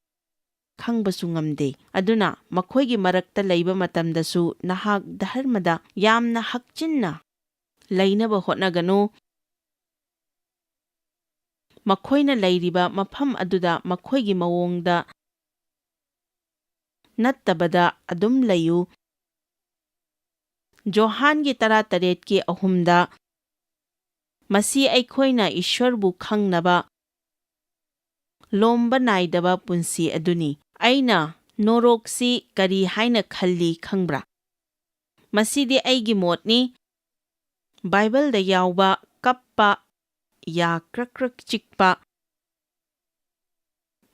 ꯈꯪꯕꯁꯨ ꯉꯝꯗꯦ꯫ ꯑꯗꯨꯅ ꯃꯈꯣꯏꯒꯤ ꯃꯔꯛꯇ ꯂꯩꯕ ꯃꯇꯝꯗꯁꯨ ꯅꯍꯥꯛ ꯙꯔꯃꯗ ꯌꯥꯝꯅ ꯍꯛꯆꯤꯟꯅ ꯂꯩꯅꯕ ꯍꯣꯠꯅꯒꯅꯨ꯫ ꯃꯈꯣꯏꯅ ꯂꯩꯔꯤꯕ ꯃꯐꯝ ꯑꯗꯨꯗ ꯃꯈꯣꯏꯒꯤ ꯃꯑꯣꯡꯗ ꯅꯠꯇꯕꯗ ꯑꯗꯨꯝ ꯂꯩꯌꯨ꯫ ꯖꯣꯍꯥꯟꯒꯤ ꯇꯔꯥꯇꯔꯦꯠꯀꯤ ꯑꯍꯨꯝꯗ, "ꯃꯁꯤ ꯑꯩꯈꯣꯏꯅ ꯏꯁ꯭ꯋꯔꯕꯨ ꯈꯪꯅꯕ ꯂꯣꯝꯕ ꯅꯥꯏꯗꯕ ꯄꯨꯟꯁꯤ ꯑꯗꯨꯅꯤ꯫" ꯑꯩꯅ ꯅꯣꯔꯣꯛꯁꯤ ꯀꯔꯤ ꯍꯥꯏꯅ ꯈꯜꯂꯤ ꯈꯪꯕ꯭ꯔꯥ? ꯃꯁꯤꯗꯤ ꯑꯩꯒꯤ ꯃꯣꯠꯅꯤ꯫ ꯕꯥꯏꯕꯜꯗ ꯌꯥꯎꯕ ꯀꯞꯄ, ꯌꯥ ꯀ꯭ꯔꯛ ꯀ꯭ꯔꯛ ꯆꯤꯛꯄ,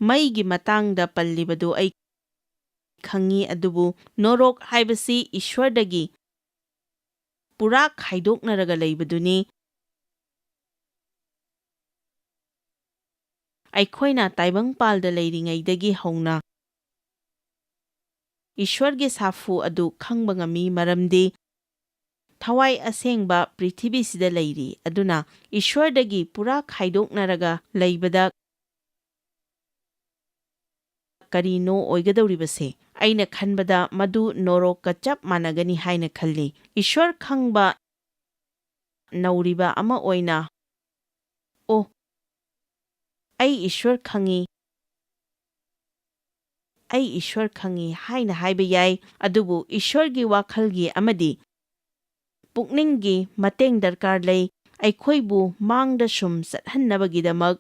ꯃꯩꯒꯤ ꯃꯇꯥꯡꯗ ꯄꯜꯂꯤꯕꯗꯨ ꯑꯩ ꯈꯪꯉꯤ, ꯑꯗꯨꯕꯨ ꯅꯣꯔꯣꯛ ꯍꯥꯏꯕꯁꯤ ꯏꯁ꯭ꯋꯔꯗꯒꯤ ꯄꯨꯔꯥ ꯈꯥꯏꯗꯣꯛꯅꯔꯒ ꯂꯩꯕꯗꯨꯅꯤ꯫ ꯑꯩꯈꯣꯏꯅ ꯇꯥꯏꯕꯪꯄꯥꯜꯗ ꯂꯩꯔꯤꯉꯩꯗꯒꯤ ꯍꯧꯅ ꯏꯁ꯭ꯋꯔꯒꯤ ꯁꯥꯐꯨ ꯑꯗꯨ ꯈꯪꯕ ꯉꯝꯃꯤ, ꯃꯔꯝꯗꯤ ꯊꯋꯥꯏ ꯑꯁꯦꯡꯕ ꯄ꯭ꯔꯤꯊꯤꯕꯤꯁꯤꯗ ꯂꯩꯔꯤ꯫ ꯑꯗꯨꯅ ꯏꯁ꯭ꯋꯔꯗꯒꯤ ꯄꯨꯔꯥ ꯈꯥꯏꯗꯣꯛꯅꯔꯒ ꯂꯩꯕꯗ ꯀꯔꯤꯅꯣ ꯑꯣꯏꯒꯗꯧꯔꯤꯕꯁꯦ? ꯑꯩꯅ ꯈꯟꯕꯗ ꯃꯗꯨ ꯅꯣꯔꯣꯛꯀ ꯆꯞ ꯃꯥꯟꯅꯒꯅꯤ ꯍꯥꯏꯅ ꯈꯜꯂꯤ꯫ ꯏꯁ꯭ꯋꯔ ꯈꯪꯕ ꯅꯧꯔꯤꯕ ꯑꯃ ꯑꯣꯏꯅ, "ꯑꯣ, ꯑꯩ ꯏꯁ꯭ꯋꯔ ꯈꯪꯏ, ꯑꯩ ꯏꯁ꯭ꯋꯔ ꯈꯪꯏ" ꯍꯥꯏꯅ ꯍꯥꯏꯕ ꯌꯥꯏ, ꯑꯗꯨꯕꯨ ꯏꯁ꯭ꯋꯔꯒꯤ ꯋꯥꯈꯜꯒꯤ ꯑꯃꯗꯤ ꯄꯨꯛꯅꯤꯡꯒꯤ ꯃꯇꯦꯡ ꯗꯔꯀꯥꯔ ꯂꯩ꯫ ꯑꯩꯈꯣꯏꯕꯨ ꯃꯥꯡꯗ ꯁꯨꯝ ꯆꯠꯍꯟꯅꯕꯒꯤꯗꯃꯛ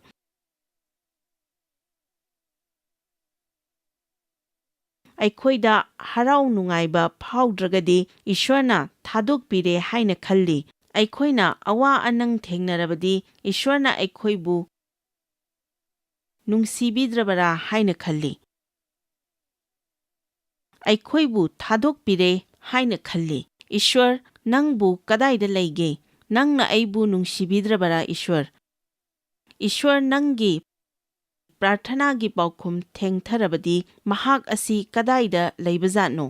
ꯑꯩꯈꯣꯏꯗ ꯍꯔꯥꯎ ꯅꯨꯡꯉꯥꯏꯕ ꯐꯥꯎꯗ꯭ꯔꯒꯗꯤ ꯏꯁ꯭ꯋꯔꯅ ꯊꯥꯗꯣꯛꯄꯤꯔꯦ ꯍꯥꯏꯅ ꯈꯜꯂꯤ꯫ ꯑꯩꯈꯣꯏꯅ ꯑꯋꯥ ꯑꯅꯪ ꯊꯦꯡꯅꯔꯕꯗꯤ ꯏꯁ꯭ꯋꯔꯅ ꯑꯩꯈꯣꯏꯕꯨ ꯅꯨꯡꯁꯤꯕꯤꯗ꯭ꯔꯕꯔꯥ ꯍꯥꯏꯅ ꯈꯜꯂꯤ꯫ ꯑꯩꯈꯣꯏꯕꯨ ꯊꯥꯗꯣꯛꯄꯤꯔꯦ ꯍꯥꯏꯅ ꯈꯜꯂꯤ꯫ "ꯏꯁ꯭ꯋꯔ, ꯅꯪꯕꯨ ꯀꯗꯥꯏꯗ ꯂꯩꯒꯦ? ꯅꯪꯅ ꯑꯩꯕꯨ ꯅꯨꯡꯁꯤꯕꯤꯗ꯭ꯔꯕꯔꯥ, ꯏꯁ꯭ꯋꯔ?" ꯏꯁ꯭ꯋꯔ, ꯅꯪꯒꯤ ꯄ꯭ꯔꯥꯔꯊꯅꯥꯒꯤ ꯄꯥꯎꯈꯨꯝ ꯊꯦꯡꯊꯔꯕꯗꯤ ꯃꯍꯥꯛ ꯑꯁꯤ ꯀꯗꯥꯏꯗ ꯂꯩꯕꯖꯥꯠꯅꯣ?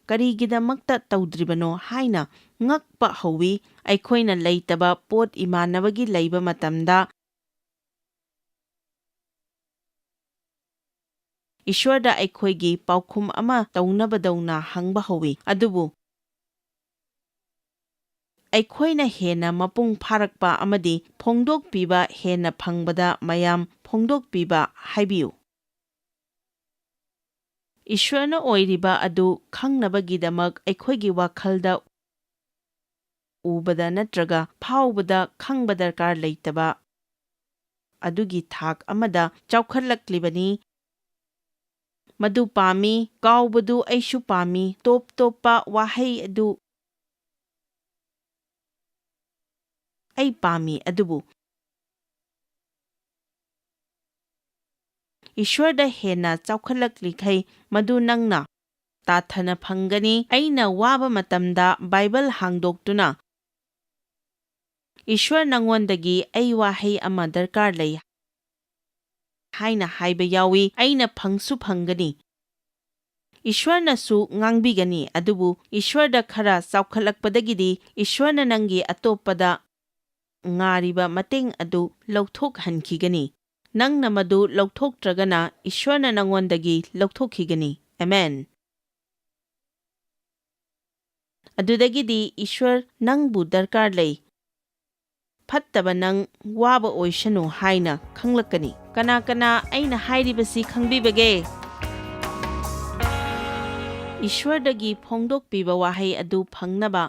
ꯀꯔꯤꯒꯤꯗꯃꯛꯇ ꯇꯧꯗ꯭ꯔꯤꯕꯅꯣ ꯍꯥꯏꯅ ꯉꯛꯄ ꯍꯧꯏ꯫ ꯑꯩꯈꯣꯏꯅ ꯂꯩꯇꯕ ꯄꯣꯠ ꯏꯃꯥꯟꯅꯕꯒꯤ ꯂꯩꯕ ꯃꯇꯝꯗ, ꯏꯁ꯭ꯋꯔꯗ ꯑꯩꯈꯣꯏꯒꯤ ꯄꯥꯎꯈꯨꯝ ꯑꯃ ꯇꯧꯅꯕꯗꯧꯅ ꯍꯪꯕ ꯍꯧꯏ꯫ ꯑꯗꯨꯕꯨ ꯑꯩꯈꯣꯏꯅ ꯍꯦꯟꯅ ꯃꯄꯨꯡ ꯐꯥꯔꯛꯄ ꯑꯃꯗꯤ ꯐꯣꯡꯗꯣꯛꯄꯤꯕ ꯍꯦꯟꯅ ꯐꯪꯕꯗ ꯃꯌꯥꯝ ꯐꯣꯡꯗꯣꯛꯄꯤꯕ ꯍꯥꯏꯕꯤꯌꯨ꯫ ꯏꯁ꯭ꯋꯔꯅ ꯑꯣꯏꯔꯤꯕ ꯑꯗꯨ ꯈꯪꯅꯕꯒꯤꯗꯃꯛ ꯑꯩꯈꯣꯏꯒꯤ ꯋꯥꯈꯜꯗ ꯎꯕꯗ ꯅꯠꯇ꯭ꯔꯒ ꯐꯥꯎꯕꯗ ꯈꯪꯕ ꯗꯔꯀꯥꯔ ꯂꯩꯇꯕ ꯑꯗꯨꯒꯤ ꯊꯥꯛ ꯑꯃꯗ ꯆꯥꯎꯈꯠꯂꯛꯂꯤꯕꯅꯤ꯫ ꯃꯗꯨ ꯄꯥꯝꯃꯤ, ꯀꯥꯎꯕꯗꯨ ꯑꯩꯁꯨ ꯄꯥꯝꯃꯤ, ꯇꯣꯞ ꯇꯣꯞꯄ ꯋꯥꯍꯩ ꯑꯗꯨ ꯑꯩ ꯄꯥꯝꯃꯤ, ꯑꯗꯨꯕꯨ ꯏꯁ꯭ꯋꯔꯗ ꯍꯦꯟꯅ ꯆꯥꯎꯈꯠꯂꯛꯂꯤꯈꯩ ꯃꯗꯨ ꯅꯪꯅ ꯇꯥꯊꯅ ꯐꯪꯒꯅꯤ꯫ ꯑꯩꯅ ꯋꯥꯕ ꯃꯇꯝꯗ ꯕꯥꯏꯕꯜ ꯍꯥꯡꯗꯣꯛꯇꯨꯅ, "ꯏꯁ꯭ꯋꯔ, ꯅꯉꯣꯟꯗꯒꯤ ꯑꯩ ꯋꯥꯍꯩ ꯑꯃ ꯗꯔꯀꯥꯔ ꯂꯩ" ꯍꯥꯏꯅ ꯍꯥꯏꯕ ꯌꯥꯎꯏ꯫ ꯑꯩꯅ ꯐꯪꯁꯨ ꯐꯪꯒꯅꯤ꯫ ꯏꯁ꯭ꯋꯔꯅꯁꯨ ꯉꯥꯡꯕꯤꯒꯅꯤ, ꯑꯗꯨꯕꯨ ꯏꯁ꯭ꯋꯔꯗ ꯈꯔ ꯆꯥꯎꯈꯠꯂꯛꯄꯗꯒꯤꯗꯤ ꯏꯁ꯭ꯋꯔꯅ ꯅꯪꯒꯤ ꯑꯇꯣꯞꯄꯗ ꯉꯥꯔꯤꯕ ꯃꯇꯦꯡ ꯑꯗꯨ ꯂꯧꯊꯣꯛꯍꯟꯈꯤꯒꯅꯤ꯫ ꯅꯪꯅ ꯃꯗꯨ ꯂꯧꯊꯣꯛꯇ꯭ꯔꯒꯅ ꯏꯁ꯭ꯋꯔꯅ ꯅꯪꯉꯣꯟꯗꯒꯤ ꯂꯧꯊꯣꯛꯈꯤꯒꯅꯤ꯫ ꯑꯃꯦꯟ꯫ ꯑꯗꯨꯗꯒꯤꯗꯤ ꯏꯁ꯭ꯋꯔ ꯅꯪꯕꯨ ꯗꯔꯀꯥꯔ ꯂꯩ꯫ ꯐꯠꯇꯕ ꯅꯪ ꯋꯥꯕ ꯑꯣꯏꯁꯅꯨ ꯍꯥꯏꯅ ꯈꯪꯂꯛꯀꯅꯤ꯫ ꯀꯅꯥ ꯀꯅꯥ ꯑꯩꯅ ꯍꯥꯏꯔꯤꯕꯁꯤ ꯈꯪꯕꯤꯕꯒꯦ? ꯏꯁ꯭ꯋꯔꯗꯒꯤ ꯐꯣꯡꯗꯣꯛꯄꯤꯕ ꯋꯥꯍꯩ ꯑꯗꯨ ꯐꯪꯅꯕ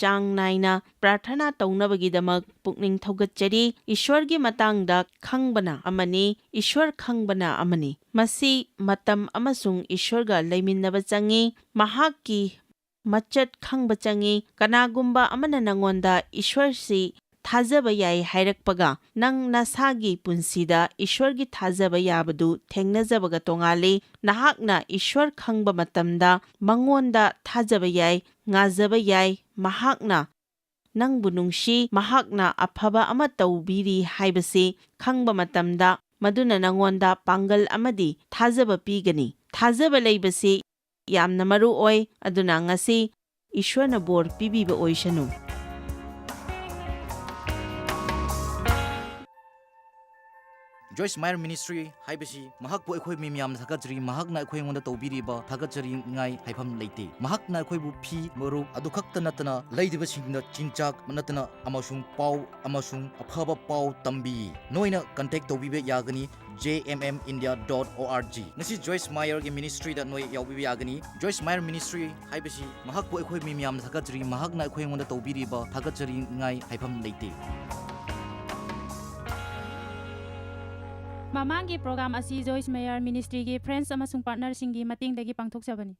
ꯆꯥꯡ ꯅꯥꯏꯅ ꯄ꯭ꯔꯥꯔꯊꯅꯥ ꯇꯧꯅꯕꯒꯤꯗꯃꯛ ꯄꯨꯛꯅꯤꯡ ꯊꯧꯒꯠꯆꯔꯤ꯫ ꯏꯁ꯭ꯋꯔꯒꯤ ꯃꯇꯥꯡꯗ ꯈꯪꯕꯅ ꯑꯃꯅꯤ, ꯏꯁ꯭ꯋꯔ ꯈꯪꯕꯅ ꯑꯃꯅꯤ꯫ ꯃꯁꯤ ꯃꯇꯝ ꯑꯃꯁꯨꯡ ꯏꯁ꯭ꯋꯔꯒ ꯂꯩꯃꯤꯟꯅꯕ ꯆꯪꯏ꯫ ꯃꯍꯥꯛꯀꯤ ꯃꯆꯠ ꯈꯪꯕ ꯆꯪꯏ꯫ ꯀꯅꯥꯒꯨꯝꯕ ꯑꯃꯅ ꯅꯉꯣꯟꯗ ꯏꯁ꯭ꯋꯔꯁꯤ ꯊꯥꯖꯕ ꯌꯥꯏ ꯍꯥꯏꯔꯛꯄꯒ, ꯅꯪ ꯅꯁꯥꯒꯤ ꯄꯨꯟꯁꯤꯗ ꯏꯁ꯭ꯋꯔꯒꯤ ꯊꯥꯖꯕ ꯌꯥꯕꯗꯨ ꯊꯦꯡꯅꯖꯕꯒ ꯇꯣꯉꯥꯜꯂꯤ꯫ ꯅꯍꯥꯛꯅ ꯏꯁ꯭ꯋꯔ ꯈꯪꯕ ꯃꯇꯝꯗ ꯃꯉꯣꯟꯗ ꯊꯥꯖꯕ ꯌꯥꯏ, ꯉꯥꯖꯕ ꯌꯥꯏ꯫ ꯃꯍꯥꯛꯅ ꯅꯪꯕꯨ ꯅꯨꯡꯁꯤ, ꯃꯍꯥꯛꯅ ꯑꯐꯕ ꯑꯃ ꯇꯧꯕꯤꯔꯤ ꯍꯥꯏꯕꯁꯤ ꯈꯪꯕ ꯃꯇꯝꯗ, ꯃꯗꯨꯅ ꯅꯉꯣꯟꯗ ꯄꯥꯡꯒꯜ ꯑꯃꯗꯤ ꯊꯥꯖꯕ ꯄꯤꯒꯅꯤ꯫ ꯊꯥꯖꯕ ꯂꯩꯕꯁꯤ ꯌꯥꯝꯅ ꯃꯔꯨ ꯑꯣꯏ, ꯑꯗꯨꯅ ꯉꯁꯤ ꯏꯁ꯭ꯋꯔꯅ ꯕꯣꯔ ꯄꯤꯕꯤꯕ ꯑꯣꯏꯁꯅꯨ꯫ ꯖꯣꯏꯁ ꯃꯥꯌꯔ ꯃꯤꯅꯤꯁꯇ꯭ꯔꯤ ꯍꯥꯏꯕꯁꯤ ꯃꯍꯥꯛꯄꯨ ꯑꯩꯈꯣꯏ ꯃꯤ ꯃꯌꯥꯝꯅ ꯊꯥꯒꯠꯆꯔꯤ꯫ ꯃꯍꯥꯛꯅ ꯑꯩꯈꯣꯏ ꯑꯩꯉꯣꯟꯗ ꯇꯧꯕꯤꯔꯤꯕ ꯊꯥꯒꯠꯆꯔꯤꯉꯥꯏ ꯍꯥꯏꯐꯝ ꯂꯩꯇꯦ꯫ ꯃꯍꯥꯛꯅ ꯑꯩꯈꯣꯏꯕꯨ ꯐꯤ, ꯃꯔꯨꯞ ꯑꯗꯨ ꯈꯛꯇ ꯅꯠꯇꯅ ꯂꯩꯔꯤꯕꯁꯤꯡꯗ ꯆꯤꯟꯖꯥꯛ ꯅꯠꯇꯅ ꯑꯃꯁꯨꯡ ꯄꯥꯎ ꯑꯃꯁꯨꯡ ꯑꯐꯕ ꯄꯥꯎ ꯇꯝꯕꯤ꯫ ꯅꯣꯏꯅ ꯀꯟꯇꯦꯛ ꯇꯧꯕꯤꯕ ꯌꯥꯒꯅꯤ, j m m india dot org꯫ ꯉꯁꯤ ꯖꯣꯏꯁ ꯃꯥꯌꯔꯒꯤ ꯃꯤꯅꯤꯁꯇ꯭ꯔꯤꯗ ꯅꯣꯏ ꯌꯥꯎꯕꯤꯕ ꯌꯥꯒꯅꯤ꯫ ꯖꯣꯏꯁ ꯃꯥꯌꯔ ꯃꯤꯅꯤꯁꯇ꯭ꯔꯤ ꯍꯥꯏꯕꯁꯤ ꯃꯍꯥꯛꯄꯨ ꯑꯩꯈꯣꯏ ꯃꯤ ꯃꯌꯥꯝꯅ ꯊꯥꯒꯠꯆꯔꯤ꯫ ꯃꯍꯥꯛꯅ ꯑꯩꯈꯣꯏ ꯑꯩꯉꯣꯟꯗ ꯇꯧꯕꯤꯔꯤꯕ ꯊꯥꯒꯠꯆꯔꯤꯉꯥꯏ ꯍꯥꯏꯐꯝ ꯂꯩꯇꯦ꯫ ꯃꯃꯥꯡꯒꯤ ꯄ꯭ꯔꯣꯒ꯭ꯔꯥꯝ ꯑꯁꯤ ꯖꯣꯏꯁ ꯃꯦꯌꯔ ꯃꯤꯅꯤꯁꯇ꯭ꯔꯤꯒꯤ ꯐ꯭ꯔꯦꯟꯁ ꯑꯃꯁꯨꯡ ꯄꯥꯔꯠꯅꯔꯁꯤꯡꯒꯤ ꯃꯇꯦꯡꯗꯒꯤ ꯄꯥꯡꯊꯣꯛꯆꯕꯅꯤ꯫